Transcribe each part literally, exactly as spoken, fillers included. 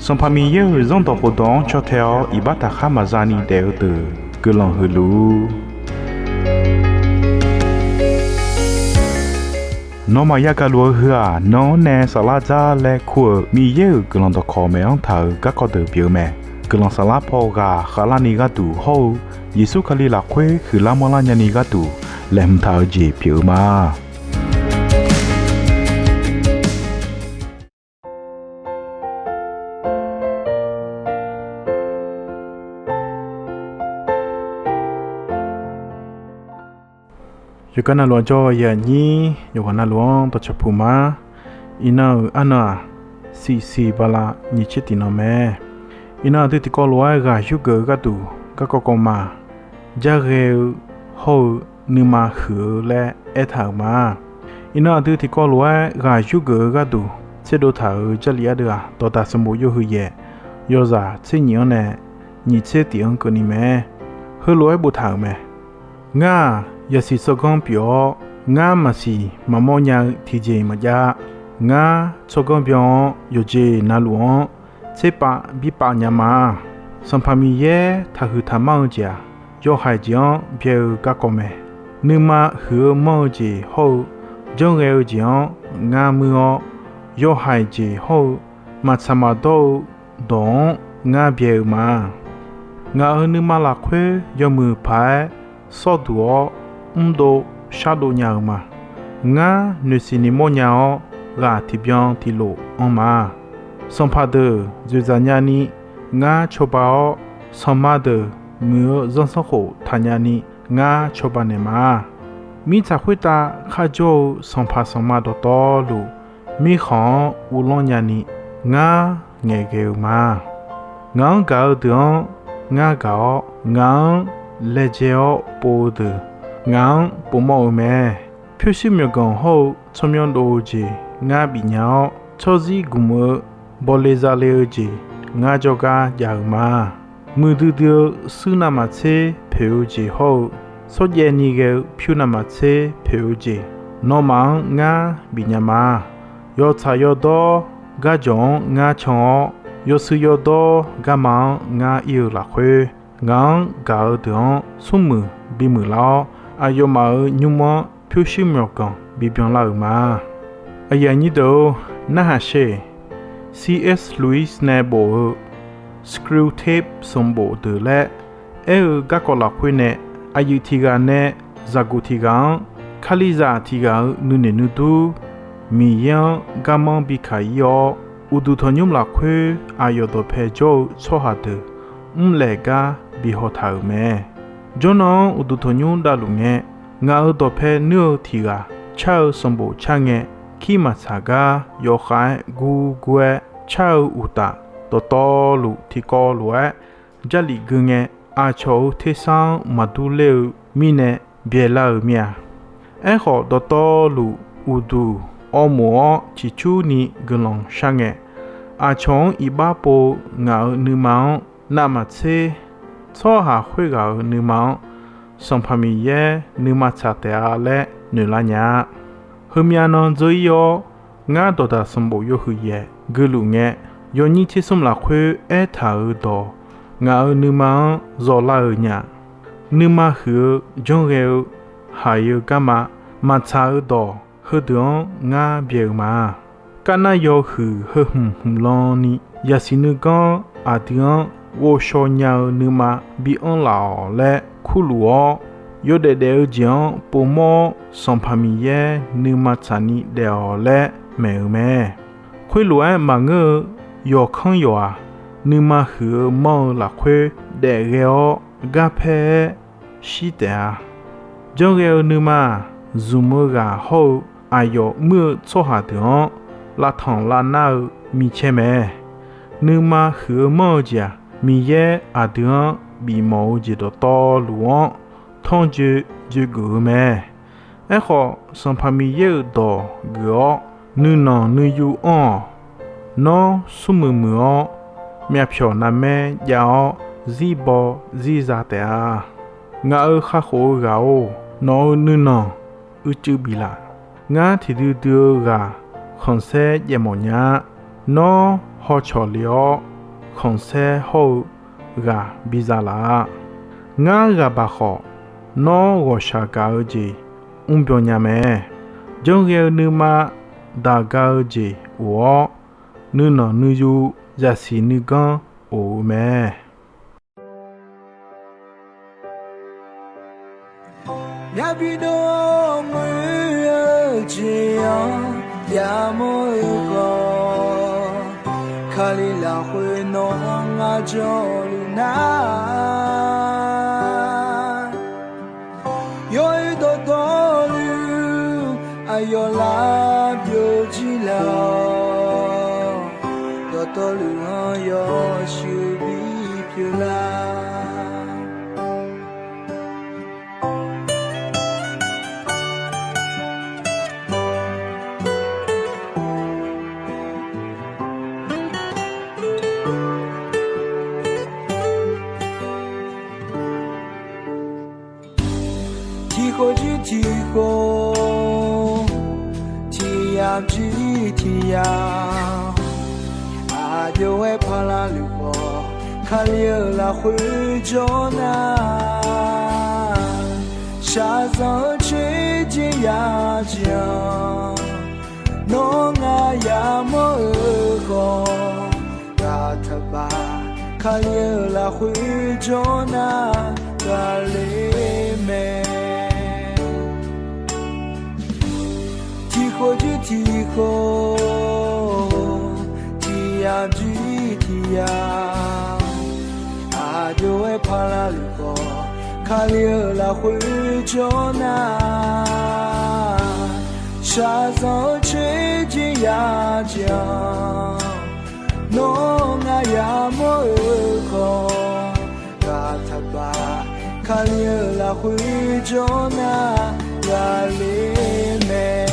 Sanqpaq Miqyaer-euq Zanrdawq khofdawq-anr caw tae-awr iqbax taqkhar maqza ni daef-eu deuq guiqlanq huiq luf-ur. Nawmaf yagaq luf-eu heu-aq, nan-anr nae saflar dzar laer kur-euq Miqyaer-euq guiqlanq dawqkawq maeq-anr taq-euq garkawv deuq pyeuf-eu mae. Guiqlanq saflar paw ghaq khavlarni gharduq hawr-eu Yeqsur Kali lafkhoer huiqlar manrlar nyani gharduq laeqhmq taq-eu jeq pyeuf-eu ma. Yawqgar navluf-anr jawr-eu aqyuif aqnyir, yawqghaq navluf-anr dawqcawq puq ma. Iqnan-euq arnan-aq, siqsiq bala nyiq tser tiq nan mae. Iqnan aqdui tiqkawv lof-aer ghaq yurgeuf-eu gharduq garkawv kawv ma, Jarghae-eu hawr-eu nuima huiq-eu laer aertaq-euq ma. Iqnan aqdui tiqkawv lof-aer ghaq yurgeuf-eu gharduq tserdov taq-euq Jarlif ardeuv-aq, Dawqdaq sanqbof yawhuiq yaef, yawzaq tser nyif-anr nae nyiq tser tiq-anr keuvni mae. Heulof-aer boftaq-euq mae. Ngar-aq, yasiq tsawrganr pyeuf-awr, ngar maqsiq maqmawr nya-eu tiqjeq maqjav-a. Ngar tsawrganr byan-awr, yawqjeq navluf-anr tserpav birpav nya ma. Sanqpaq Miqyaer taqhuiq taqmanr-eu jeq-aq, yawhaiq jeq-anr byae-eu garkawv mae. Nuima huiq-eu manr-eu jeq hawr-eu janrghae-eu jeq-anr ngar muir-awr, yawhaiq jeq hawr-eu maqtsaq maqdawr-eu dawq-anr ngar byae-eu ma. Ngaq-euq nuima lafkhoer yawmuiq paq-aer sawrduq-awr, mrdov shardov nya-eu ma. Ngar noeqsiq ni mawrnya-awr, ghaq tiqbyan tiqlof anr ma. Sanqpaq deuq dzoeqdzaq nyani ngar cawba-awr, sanqma deuq muiq-eu zanrsanrkhof khof taqnya ni ngar cawba naeq ma. Mirtsaq khoertav kharjawr-eu sanqpaq sanqma dawqtawvluf, mirkhanq-anr uvlanr nyani ngar ngaeqghae-eu ma. Ngaq-anr gaq-eu deuq-anr ngar gaq-awr, ngaq-anr laejae-awr pov-eu deuq ngaq-anr povmawr-eu mae. Pyurshuir myawqganq hawr-eu tsawrmyanr dov-eu jeq ngar bifnya-awr, tsawrzir gmq-eu bawle zale-eu jeq ngar jawrgar jav-eu ma. Muiqdui dui-eu suir navmaqtser poeq-eu jeq hawr-eu, shawrjaev ni ghae-eu pyur navmaqtser poeq-eu jeq, nawmaf-anr ngar bifnya ma. Yawtsaq yawdawr garjawq-anr ngar can-awr, yawshuif yawdawr garma-anr ngar ir-eu lafkhoer, ngaq-anr gaq-eu deuq-anr smrmuiq bimuiq lar-awr, aqyawfmaf-euq nymr-anr pyurshuir myawqganq bibyan lar-euq ma. Aqyuif aqnyir deuq-or, narhaq sher. C S Lewis nae bof-eu Screwtape sanqbof deuq laer aer-eu garkawv lafkhoer nae, aqyuif tiq ghaq nae zaqguq tiq ghaq-anr, Kalizaq tiq ghaq-euq nuinoeq nuidur, Miqyaer-anr garmanr bikaq ir-awr, uqduq tanqnymr lafkhoer aqyawf dawqpae jawr-eu tsawrhaq deuq mrlaeq gar bihaw taq-euq mae. Jawrnan-anr uqduq tanqnymr davluf ngae, ngaq-euq dawqpae nuir-eu tiq ghaq car-eu sanqbof car ngae, kir maqtsaq gar yawkhav-aer gurgur-aer car-eu uqtaf, dawqtawvluf tiqkawv lof-aer Jarlif gui ngae, aqcawq-euq tersar-anr maqdur ler-eu mirnae byaelar-euq mir-a. Aerkhawf, dawqtawvluf uqduq awrmof-awr ciqcurni guiqlanq shar ngae, aqcawq-anr iqbax pov-eu ngaq-euq nuima-anr navmaqtser, tsawrhaq khoerghaq-euq nuima-anr Sanqpaq Miqyaer nuima tsaq taef-a laer noeqlar nya-a. Heumyav nan dzeur ir-awr, ngar Dawqdaq sanqbof yawhuiq yaef guiluf ngae, yawnyir tsersmr lafkhoer aertaq-euq dawq ngaq-euq nuima-anr zawqlar-euq nya. Nuima huiq-eu janrghae-eu haiq-eu garma maqtsaq-eu dawq heudeuq-anr ngar byae-eu ma. Karnar yawhuiq heu hmq hmq lan ni yasiq nuiganr aqdui-anr ghovshaw nya-eu nuima bi anr laf-awq laer kurluf-awr, yawdaef daef-eu jeq-anr povmawr-awr, Sanqpaq Miqyaer nuima tsaqni daef-awq laer maeq-euq mae. Khoerlof-aer maqngeur-eu yawqkanr yawq-aq, nuima huiq-eu manr-eu lafkhoer daefghae-awr garpaer-aer shir taef-a. Janrghae-eu nuima-aq, zmq-eu ghaq hawr-eu aqyawf muir-eu tsawrhaq deuq-anr lavtanq lavnar-eu micaer mae. Nuima huiq-eu manr-eu jeq-aq, Miqyaer aqdui-anr bifmawf-eu jeq dawqtawvluf-anr tanrjoe joegeuf-eu mae. Aerkhawf, Sanqpaq Miqyaer-euq dawq geuf-awr, nuinanq nuiyu anr-awq. Nawr, smrmuiq muiq-awr, myavpyawq navmaer jav-awr, zirbaw zirza taef-a. Ngaq-euq kakhof-eu ghaq-or, nawq-euq nuinanq uicuiv bif laf. Ngar tiqdui dui-eu ghaq khanqsaer jaev mawf nya-a. Nawr, hawcawq le-awr, khanqsaer hawr-eu ghaq biza laf-a. Ngar ghaq baq khawf, nawr ghawqshaq gaq-eu jeq mrbyan nya mae. Janrghae-eu nuima daq ga-eu jeq of-awr, nuinanq nuiyu zaqsiq nuiganr of-eu mae. Myavbi dov-awr ngoer-eu jeq-anr yamawr-eu khawf, Kali lafkhoer nawq-anr ngar janluf nar, yawr-eu dawqtawvluf aqyawf lar byovjir laf-awq. Dawqtawvluf-anr yawshuif bipyeuf lar. Tiqkhof jir tiqkhof, tiqyamq jir tiqyamq, aqjox-aer paqlaq luf khawf, Kali-euq lafkhoer jawr nar, shaqzanq-eu coer jeq yajeq-anr, nawr ngar yamawr-eu khawf, ghaq taqbaq Kali-euq lafkhoer jawr nar, ghaqler mae. Tiqkhof jir tiqkhof, tiqyamq jir tiqyamq, aqjox-aer paqlaq luf khawf, Kali-euq lafkhoer jawr nar, shaqzanq-eu coer jeq yajeq-anr, nawr ngar yamawr-eu khawf, ghaq taqbaq Kali-euq lafkhoer jawr nar, ghaqler mae.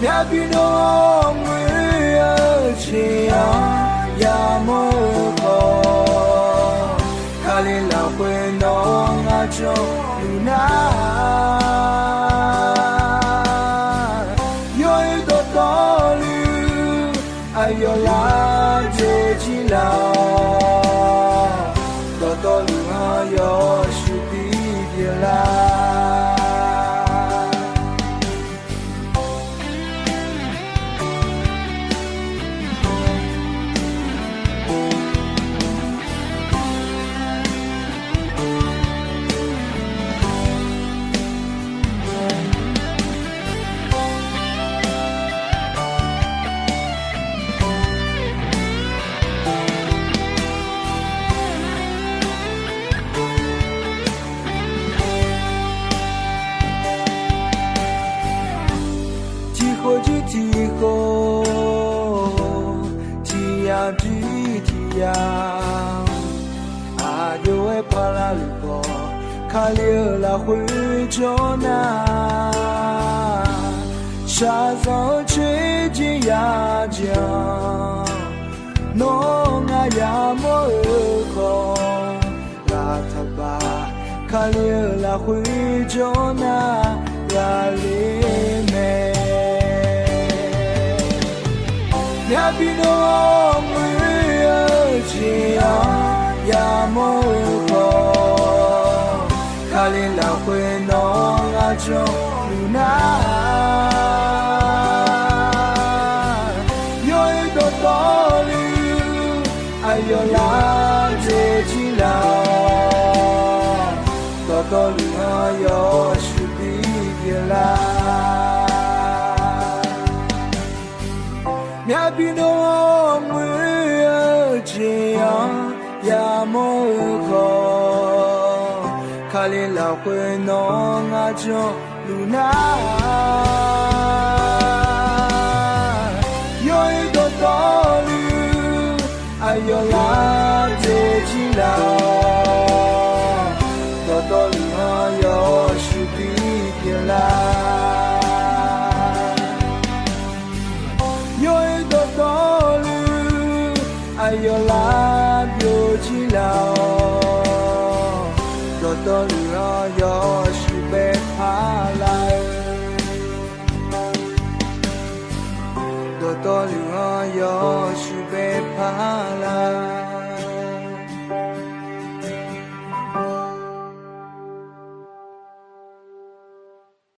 Myavbi dov-awr ngoer-eu jeq-anr yamawr-eu khawf, Kali lafkhoer nawq-anr ngar janluf nar, yawr-eu dawqtawvluf aqyawf lar byovjir laf-awq. Dawqtawvluf-anr yawshuif bipyeuf lar. Tiqkhof jir tiqkhof, tiqyamq jir tiqyamq, aqjox-aer paqlaq luf khawf, Kali-euq lafkhoer jawr nar, shaqzanq-eu coer jeq yajeq-anr, nawr ngar yamawr-eu khawf, ghaq taqbaq Kali-euq lafkhoer jawr nar, ghaqler mae. Myavbi dov-awr ngoer-eu jeq-anr yamawr-eu khawf, Kali lafkhoer nawq-anr ngar janluf nar, yawr-eu dawqtawvluf aqyawf lar byovjir laf-awq. Dawqtawvluf-anr yawshuif bipyeuf lar. Myavbi dov-awr ngoer-eu jeq-anr yamawr-eu khawf, Kali lafkhoer nawq-anr ngar janluf nar, yawr-eu dawqtawvluf aqyawf lar byovjir laf-awq. Dawqtawvluf-anr yawshuif bipyeuf lar. Yawr-eu dawqtawvluf aqyawf lar byovjir laf-awq. Dawqtawvluf-anr yawshuif bae paq lar-eu Dawqtawvluf-anr yawshuif bae paq lar.